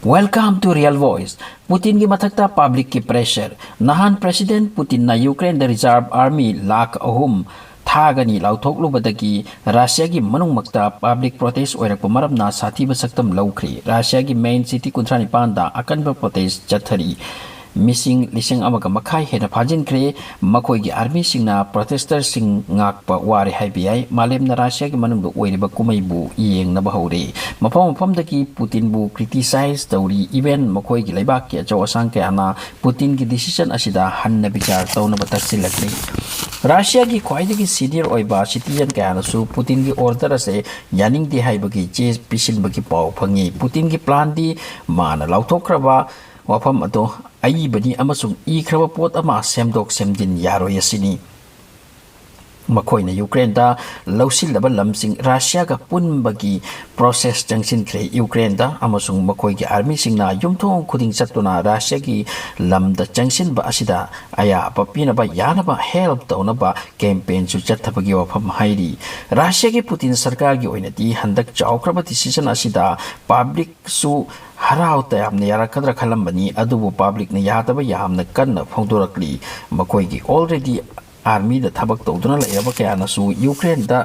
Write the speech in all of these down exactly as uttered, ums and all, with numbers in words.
Welcome to Real Voice. ꯄꯨꯇꯤꯟꯒꯤ ꯃꯊꯛꯇ ꯄꯕ꯭ꯂꯤꯛꯀꯤ pressure. ꯅꯍꯥꯟ president ꯄꯨꯇꯤꯟꯅ ꯌꯨꯀ꯭ꯔꯦꯟꯗ reserve army lakh ꯑꯍꯨꯝ ꯊꯥꯒꯅꯤ ꯂꯥꯎꯊꯣꯛꯂꯨꯕꯗꯒꯤ ꯔꯁꯤꯌꯥꯒꯤ ꯃꯅꯨꯡꯃꯛꯇ ꯄꯕ꯭ꯂꯤꯛ ꯄ꯭ꯔꯣꯇꯦꯁ ꯑꯣꯏꯔꯛꯄ ꯃꯔꯝꯅ ꯁꯥꯊꯤꯕ ꯁꯛꯇꯝ ꯂꯧꯈ꯭ꯔꯦ꯫ ꯔꯁꯤꯌꯥꯒꯤ ꯃꯦꯟ ꯁꯤꯇꯤ ꯀꯨꯟꯊ꯭ꯔꯥ ꯅꯤꯄꯥꯟꯗ ꯑꯀꯟꯕ ꯄ꯭ꯔꯣꯇꯦꯁ ꯆꯠꯊꯔꯤ꯫ ꯃꯤꯁꯤꯡ ꯂꯤꯁꯤꯡ ꯑꯃꯒ ꯃꯈꯥꯏ ꯍꯦꯟꯅ ꯐꯥꯖꯤꯟꯈ꯭ꯔꯦ꯫ ꯃꯈꯣꯏꯒꯤ ꯑꯥꯔꯃꯤꯁꯤꯡꯅ ꯄ꯭ꯔꯣꯇꯦꯁꯇꯔꯁꯤꯡ ꯉꯥꯛꯄ ꯋꯥꯔꯦ ꯍꯥꯏꯕ ꯌꯥꯏ꯫ ꯃꯥꯂꯦꯝꯅ ꯔꯁꯤꯌꯥꯒꯤ ꯃꯅꯨꯡꯗ ꯑꯣꯏꯔꯤꯕ ꯀꯨꯝꯍꯩꯕꯨ ꯌꯦꯡꯅꯕ ꯍꯧꯔꯦ꯫ ꯃꯐꯝ ꯃꯐꯝꯗꯒꯤ ꯄꯨꯇꯤꯟꯕꯨ ꯀ꯭ꯔꯤꯇꯤꯁꯥꯏꯖ ꯇꯧꯔꯤ꯫ ꯏꯚꯦꯟ ꯃꯈꯣꯏꯒꯤ ꯂꯩꯕꯥꯛꯀꯤ ꯑꯆꯧ ꯑꯁꯥꯡ ꯀꯌꯥꯅ ꯄꯨꯇꯤꯟꯒꯤ ꯗꯤꯁꯤꯖꯟ ꯑꯁꯤꯗ ꯍꯟꯅ ꯕꯤꯆꯥꯔ ꯇꯧꯅꯕ ꯇꯛꯁꯤꯜꯂꯛꯂꯤ꯫ ꯔꯁꯤꯌꯥꯒꯤ ꯈ꯭ꯋꯥꯏꯗꯒꯤ ꯁꯤꯅꯤꯌꯔ ꯑꯣꯏꯕ ꯁꯤꯇꯤꯖꯟ ꯀꯌꯥꯅꯁꯨ ꯄꯨꯇꯤꯟꯒꯤ ꯑꯣꯔꯗꯔ ꯑꯁꯦ ꯌꯥꯅꯤꯡꯗꯦ ꯍꯥꯏꯕꯒꯤ ꯆꯦ ꯄꯤꯁꯤꯟꯕꯒꯤ ꯄꯥꯎ ꯐꯪꯉꯤ꯫ ꯄꯨꯇꯤꯟꯒꯤ ꯄ꯭ꯂꯥꯟꯗꯤ ꯃꯥꯅ ꯂꯥꯎꯊꯣꯛꯈ꯭ꯔꯕ ꯋꯥꯐꯝ ꯑꯗꯣ ꯑꯏꯕꯅꯤ ꯑꯃꯁꯨꯡ ꯏꯈ꯭ꯔꯕ ꯄꯣꯠ ꯑꯃ ꯁꯦꯝꯗꯣꯛ ꯁꯦꯝꯖꯤꯟ ꯌꯥꯔꯣꯏ ꯑꯁꯤꯅꯤ꯫ ꯃꯈꯣꯏꯅ ꯌꯨꯀ꯭ꯔꯦꯟꯗ ꯂꯧꯁꯤꯜꯂꯕ ꯂꯝꯁꯤꯡ ꯔꯁꯤꯌꯥꯒ ꯄꯨꯟꯕꯒꯤ ꯄ꯭ꯔꯣꯁꯦꯁ ꯆꯪꯁꯤꯟꯈ꯭ꯔꯦ꯫ ꯌꯨꯀ꯭ꯔꯦꯟꯗ ꯑꯃꯁꯨꯡ ꯃꯈꯣꯏꯒꯤ ꯑꯥꯔꯃꯤꯁꯤꯡꯅ ꯌꯨꯝꯊꯣꯡ ꯈꯨꯗꯤꯡ ꯆꯠꯇꯨꯅ ꯔꯁꯤꯌꯥꯒꯤ ꯂꯝꯗ ꯆꯪꯁꯤꯟꯕ ꯑꯁꯤꯗ ꯑꯌꯥꯕ ꯄꯤꯅꯕ ꯌꯥꯅꯕ ꯍꯦꯜꯞ ꯇꯧꯅꯕ ꯀꯦꯝꯄꯦꯟꯁꯨ ꯆꯠꯊꯕꯒꯤ ꯋꯥꯐꯝ ꯍꯥꯏꯔꯤ꯫ ꯔꯁꯤꯌꯥꯒꯤ ꯄꯨꯇꯤꯟ ꯁꯔꯀꯥꯔꯒꯤ ꯑꯣꯏꯅꯗꯤ ꯍꯟꯗꯛ ꯆꯥꯎꯈ꯭ꯔꯕ ꯗꯤꯁꯤꯖꯟ ꯑꯁꯤꯗ ꯄꯕ꯭ꯂꯤꯛꯁꯨ ꯍꯔꯥꯎ ꯇꯌꯥꯝꯅ ꯌꯥꯔꯛꯀꯗ꯭ꯔꯥ ꯈꯜꯂꯝꯕꯅꯤ, ꯑꯗꯨꯕꯨ ꯄꯕ꯭ꯂꯤꯛꯅ ꯌꯥꯗꯕ ꯌꯥꯝꯅ ꯀꯟꯅ ꯐꯣꯡꯗꯣꯔꯛꯂꯤ꯫ ꯃꯈꯣꯏꯒꯤ ꯑꯣꯜꯔꯦꯗꯤ ꯑꯥꯔꯃꯤꯗ ꯊꯕꯛ ꯇꯧꯗꯨꯅ ꯂꯩꯔꯕ ꯀꯌꯥꯅꯁꯨ ꯌꯨꯀ꯭ꯔꯦꯟꯗ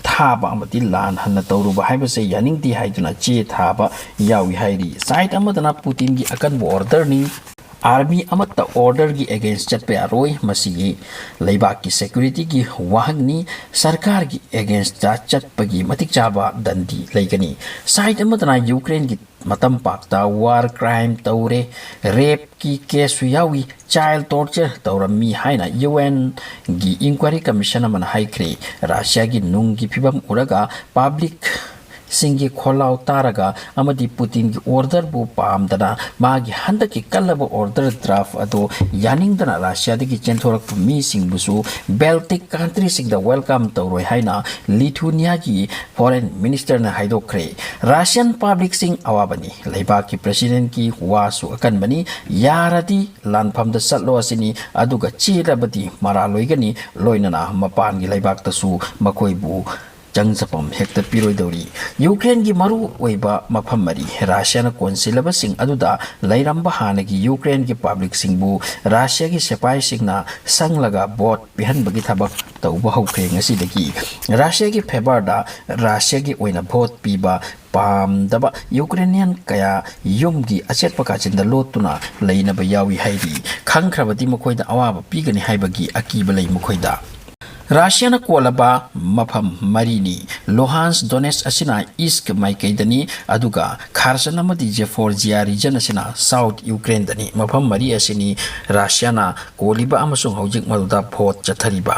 ꯊꯥꯕ ꯑꯃꯗꯤ ꯂꯥꯟ ꯍꯟꯅ ꯇꯧꯔꯨꯕ ꯍꯥꯏꯕꯁꯦ ꯌꯥꯅꯤꯡꯗꯦ ꯍꯥꯏꯗꯨꯅ ꯆꯦ ꯊꯥꯕ ꯌꯥꯎꯏ ꯍꯥꯏꯔꯤ꯫ ꯁꯥꯏꯠ ꯑꯃꯗꯅ ꯄꯨꯇꯤꯟꯒꯤ ꯑꯀꯟꯕ ꯑꯣꯔꯗꯔꯅꯤ, ꯑꯥꯔꯃꯤ ꯑꯃꯠꯇ ꯑꯣꯔꯗꯔꯒꯤ ꯑꯦꯒꯦꯟꯁ ꯆꯠꯄ ꯌꯥꯔꯣꯏ, ꯃꯁꯤꯒꯤ ꯂꯩꯕꯥꯛꯀꯤ ꯁꯦꯀ꯭ꯌꯨꯔꯤꯇꯤꯒꯤ ꯋꯥꯍꯪꯅꯤ, ꯁꯔꯀꯥꯔꯒꯤ ꯑꯦꯒꯦꯟꯁꯇ ꯆꯠꯄꯒꯤ ꯃꯇꯤꯛ ꯆꯥꯕ ꯗꯟꯗꯤ ꯂꯩꯒꯅꯤ꯫ ꯁꯥꯏꯠ ꯑꯃꯗꯅ ꯌꯨꯀ꯭ꯔꯦꯟꯒꯤ ꯃꯇꯝ ꯄꯥꯛꯇ ꯋꯥꯔ ꯀ꯭ꯔꯥꯏꯝ ꯇꯧꯔꯦ, ꯔꯦꯞꯀꯤ ꯀꯦꯁꯁꯨ ꯌꯥꯎꯏ, ꯆꯥꯏꯜ ꯇꯣꯔꯆꯔ ꯇꯧꯔꯝꯃꯤ ꯍꯥꯏꯅ ꯌꯨ ꯑꯦꯟꯒꯤ ꯏꯟꯀ꯭ꯋꯥꯏꯔꯤ ꯀꯃꯤꯁꯟ ꯑꯃꯅ ꯍꯥꯏꯈ꯭ꯔꯦ꯫ ꯔꯁꯤꯌꯥꯒꯤ ꯅꯨꯡꯒꯤ ꯐꯤꯕꯝ ꯎꯔꯒ ꯄꯕ꯭ꯂꯤꯛ ꯁꯤꯡꯒꯤ ꯈꯣꯜꯂꯥꯎ ꯇꯥꯔꯒ ꯑꯃꯗꯤ ꯄꯨꯇꯤꯟꯒꯤ ꯑꯣꯔꯗꯔꯕꯨ ꯄꯥꯝꯗꯅ ꯃꯥꯒꯤ ꯍꯟꯗꯛꯀꯤ ꯀꯜꯂꯕ ꯑꯣꯔꯗꯔ ꯗ꯭ꯔꯥꯐ ꯑꯗꯨ ꯌꯥꯅꯤꯡꯗꯅ ꯔꯁꯤꯌꯥꯗꯒꯤ ꯆꯦꯟꯊꯣꯔꯛꯄ ꯃꯤꯁꯤꯡꯕꯨꯁꯨ ꯕꯦꯜꯇꯤꯛ ꯀꯟꯇ꯭ꯔꯤꯁꯤꯡꯗ ꯋꯦꯜꯀꯝ ꯇꯧꯔꯣꯏ ꯍꯥꯏꯅ ꯂꯤꯊꯨꯅꯤꯌꯥꯒꯤ ꯐꯣꯔꯦꯟ ꯃꯤꯅꯤꯁꯇꯔꯅ ꯍꯥꯏꯗꯣꯛꯈ꯭ꯔꯦ꯫ ꯔꯁꯤꯌꯥꯟ ꯄꯕ꯭ꯂꯤꯛꯁꯤꯡ ꯑꯋꯥꯕꯅꯤ꯫ ꯂꯩꯕꯥꯛꯀꯤ ꯄ꯭ꯔꯦꯁꯤꯗꯦꯟꯠꯀꯤ ꯋꯥꯁꯨ ꯑꯀꯟꯕꯅꯤ꯫ ꯌꯥꯔꯗꯤ ꯂꯥꯟꯐꯝꯗ ꯆꯠꯂꯣ ꯑꯁꯤꯅꯤ, ꯑꯗꯨꯒ ꯆꯦꯜꯂꯕꯗꯤ ꯃꯔꯥꯜ ꯑꯣꯏꯒꯅꯤ, ꯂꯣꯏꯅꯅ ꯃꯄꯥꯟꯒꯤ ꯂꯩꯕꯥꯛꯇꯁꯨ ꯃꯈꯣꯏꯕꯨ ꯆꯪꯖꯐꯝ ꯍꯦꯛꯇ ꯄꯤꯔꯣꯏꯗꯧꯔꯤ꯫ ꯌꯨꯀ꯭ꯔꯦꯟꯒꯤ ꯃꯔꯨ ꯑꯣꯏꯕ ꯃꯐꯝ ꯃꯔꯤ ꯔꯥꯁꯤꯌꯥꯅ ꯀꯣꯟꯁꯤꯜꯂꯕꯁꯤꯡ ꯑꯗꯨꯗ ꯂꯩꯔꯝꯕ ꯍꯥꯟꯅꯒꯤ ꯌꯨꯀ꯭ꯔꯦꯟꯒꯤ ꯄꯕ꯭ꯂꯤꯛꯁꯤꯡꯕꯨ ꯔꯥꯁꯤꯌꯥꯒꯤ ꯁꯤꯐꯥꯏꯁꯤꯡꯅ ꯁꯪꯂꯒ ꯚꯣꯠ ꯄꯤꯍꯟꯕꯒꯤ ꯊꯕꯛ ꯇꯧꯕ ꯍꯧꯈ꯭ꯔꯦ꯫ ꯉꯁꯤꯗꯒꯤ ꯔꯥꯁꯤꯌꯥꯒꯤ ꯐꯦꯚꯔꯗ ꯔꯥꯁꯤꯌꯥꯒꯤ ꯑꯣꯏꯅ ꯚꯣꯠ ꯄꯤꯕ ꯄꯥꯝꯗꯕ ꯌꯨꯀ꯭ꯔꯦꯅꯤꯌꯟ ꯀꯌꯥ ꯌꯨꯝꯒꯤ ꯑꯆꯦꯠꯄ ꯀꯥꯆꯤꯟꯗ ꯂꯣꯠꯇꯨꯅ ꯂꯩꯅꯕ ꯌꯥꯎꯏ ꯍꯥꯏꯔꯤ꯫ ꯈꯪꯈ꯭ꯔꯕꯗꯤ ꯃꯈꯣꯏꯗ ꯑꯋꯥꯕ ꯄꯤꯒꯅꯤ ꯍꯥꯏꯕꯒꯤ ꯑꯀꯤꯕ ꯂꯩ ꯃꯈꯣꯏꯗ꯫ ꯔꯥꯁꯤꯌꯥꯅ ꯀꯣꯜꯂꯕ ꯃꯐꯝ ꯃꯔꯤꯅꯤ꯫ ꯂꯨꯍꯥꯟꯁ ꯗꯣꯅꯦꯁ ꯑꯁꯤꯅ ꯏꯁ꯭ꯠ ꯃꯥꯏꯀꯩꯗꯅꯤ, ꯑꯗꯨꯒ ꯈꯥꯔꯁꯟ ꯑꯃꯗꯤ ꯖꯦꯐꯣꯔꯖꯤꯌꯥ ꯔꯤꯖꯟ ꯑꯁꯤꯅ ꯁꯥꯎꯊ ꯌꯨꯀ꯭ꯔꯦꯟꯗꯅꯤ꯫ ꯃꯐꯝ ꯃꯔꯤ ꯑꯁꯤꯅꯤ ꯔꯥꯁꯤꯌꯥꯅ ꯀꯣꯜꯂꯤꯕ ꯑꯃꯁꯨꯡ ꯍꯧꯖꯤꯛ ꯃꯗꯨꯗ ꯚꯣꯠ ꯆꯠꯊꯔꯤꯕ꯫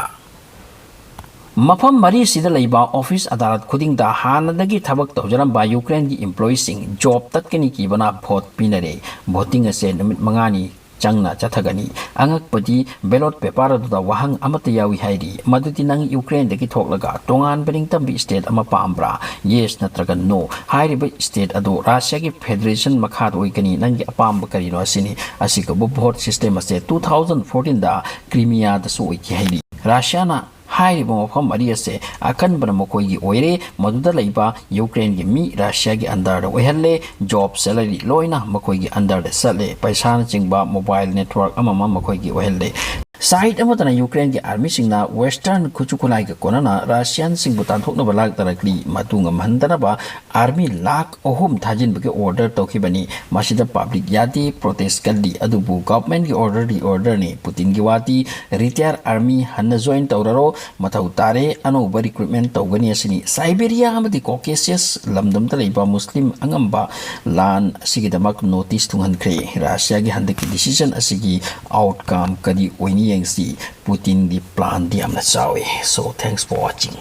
ꯃꯐꯝ ꯃꯔꯤꯁꯤꯗ ꯂꯩꯕ ꯑꯣꯐꯤꯁ ꯑꯗꯥꯂꯠ ꯈꯨꯗꯤꯡꯗ ꯍꯥꯟꯅꯗꯒꯤ ꯊꯕꯛ ꯇꯧꯖꯔꯝꯕ ꯌꯨꯀ꯭ꯔꯦꯟꯒꯤ ꯏꯝꯄ꯭ꯂꯣꯌꯤꯁꯤꯡ ꯖꯣꯕ ꯇꯠꯀꯅꯤ ꯀꯤꯕꯅ ꯚꯣꯠ ꯄꯤꯅꯔꯦ꯫ ꯚꯣꯇꯤꯡ ꯑꯁꯦ ꯅꯨꯃꯤꯠ ꯃꯉꯥꯅꯤ ꯆꯪꯅ ꯆꯠꯊꯒꯅꯤ꯫ ꯑꯉꯛꯄꯗꯤ, ꯕꯦꯂꯣꯠ ꯄꯦꯄꯔ ꯑꯗꯨꯗ ꯋꯥꯍꯪ ꯑꯃꯠꯇ ꯌꯥꯎꯏ ꯍꯥꯏꯔꯤ, ꯃꯗꯨꯗꯤ ꯅꯪ ꯌꯨꯀ꯭ꯔꯦꯟꯗꯒꯤ ꯊꯣꯛꯂꯒ ꯇꯣꯉꯥꯟꯕ ꯅꯤꯡꯇꯝꯕ ꯁ꯭ꯇꯦꯠ ꯑꯃ ꯄꯥꯝꯕ꯭ꯔꯥ? ꯌꯦꯁ ꯅꯠꯇ꯭ꯔꯒ ꯅꯣ꯫ ꯍꯥꯏꯔꯤꯕ ꯁ꯭ꯇꯦꯠ ꯑꯗꯨ ꯔꯥꯁꯤꯌꯥꯒꯤ ꯐꯦꯗꯔꯦꯁꯟ ꯃꯈꯥꯗ ꯑꯣꯏꯒꯅꯤ꯫ ꯅꯪꯒꯤ ꯑꯄꯥꯝꯕ ꯀꯔꯤꯅꯣ ꯑꯁꯤꯅꯤ꯫ ꯑꯁꯤꯒꯨꯝꯕ ꯚꯣꯠ ꯁꯤꯁꯇꯦꯝ ꯑꯁꯦ two thousand fourteenꯗ ꯀ꯭ꯔꯤꯃꯤꯌꯥꯗꯁꯨ ꯑꯣꯏꯈꯤ ꯍꯥꯏꯔꯤ꯫ ꯔꯥꯁꯤꯌꯥꯅ ꯍꯥꯏꯔꯤꯕ ꯃꯐꯝ ꯃꯔꯤ ꯑꯁꯦ ꯑꯀꯟꯕꯅ ꯃꯈꯣꯏꯒꯤ ꯑꯣꯏꯔꯦ꯫ ꯃꯗꯨꯗ ꯂꯩꯕ ꯌꯨꯀ꯭ꯔꯦꯟꯒꯤ ꯃꯤ ꯔꯥꯁꯤꯌꯥꯒꯤ ꯑꯟꯗꯔꯗ ꯑꯣꯏꯍꯜꯂꯦ꯫ ꯖꯣꯕ, ꯁꯦꯂꯔꯤ ꯂꯣꯏꯅ ꯃꯈꯣꯏꯒꯤ ꯑꯟꯗꯔꯗ ꯆꯠꯂꯦ꯫ ꯄꯩꯁꯥꯅꯆꯤꯡꯕ, ꯃꯣꯕꯥꯏꯜ ꯅꯦꯠꯋꯥꯔꯛ ꯑꯃꯃꯝ ꯃꯈꯣꯏꯒꯤ ꯑꯣꯏꯍꯜꯂꯦ꯫ ꯁꯥꯏꯠ ꯑꯃꯗꯅ ꯌꯨꯀ꯭ꯔꯦꯟꯒꯤ ꯑꯥꯔꯃꯤꯁꯤꯡꯅ ꯋꯦꯁꯇꯔꯟ ꯈꯨꯠꯁꯨ ꯈꯨꯠꯂꯥꯏꯒ ꯀꯣꯟꯅꯅ ꯔꯥꯁꯤꯌꯥꯟꯁꯤꯡꯕꯨ ꯇꯥꯟꯊꯣꯛꯅꯕ ꯂꯥꯛꯅꯔꯛꯂꯤ꯫ ꯃꯗꯨ ꯉꯝꯍꯟꯗꯅꯕ ꯑꯥꯔꯃꯤ ꯂꯥꯈ ꯑꯍꯨꯝ ꯊꯥꯖꯤꯟꯕꯒꯤ ꯑꯣꯔꯗꯔ ꯇꯧꯈꯤꯕꯅꯤ꯫ ꯃꯁꯤꯗ ꯄꯕ꯭ꯂꯤꯛ ꯌꯥꯗꯦ, ꯄ꯭ꯔꯣꯇꯦꯁ ꯀꯜꯂꯤ꯫ ꯑꯗꯨꯕꯨ ꯒꯚꯔꯟꯃꯦꯟꯠꯀꯤ ꯑꯣꯔꯗꯔꯗꯤ ꯑꯣꯔꯗꯔꯅꯤ꯫ ꯄꯨꯇꯤꯟꯒꯤ ꯋꯥꯗꯤ, ꯔꯤꯇꯥꯌꯔ ꯑꯥꯔꯃꯤ ꯍꯟꯅ ꯖꯣꯏꯟ ꯇꯧꯔꯔꯣ, ꯃꯊꯧ ꯇꯥꯔꯦ, ꯑꯅꯧꯕ ꯔꯤꯀ꯭ꯔꯨꯠꯃꯦꯟꯠ ꯇꯧꯒꯅꯤ ꯑꯁꯤꯅꯤ꯫ ꯁꯥꯏꯕꯦꯔꯤꯌꯥ ꯑꯃꯗꯤ ꯀꯣꯀꯦꯁꯤꯌꯁ ꯂꯝꯗꯝꯗ ꯂꯩꯕ ꯃꯨꯁꯂꯤꯝ ꯑꯉꯝꯕ ꯂꯥꯟ ꯑꯁꯤꯒꯤꯗꯃꯛ ꯅꯣꯇꯤꯁ ꯊꯨꯡꯍꯟꯈ꯭ꯔꯦ꯫ ꯔꯥꯁꯤꯌꯥꯒꯤ ꯍꯟꯗꯛꯀꯤ ꯗꯤꯁꯤꯖꯟ ꯑꯁꯤꯒꯤ ꯑꯥꯎꯠꯀꯝ ꯀꯔꯤ ꯑꯣꯏꯅꯤ ꯌꯦꯡꯁꯤ꯫ ꯄꯨꯇꯤꯟꯒꯤ ꯄ꯭ꯂꯥꯟꯗꯤ ꯌꯥꯝꯅ ꯆꯥꯎꯏ꯫ So, thanks for watching.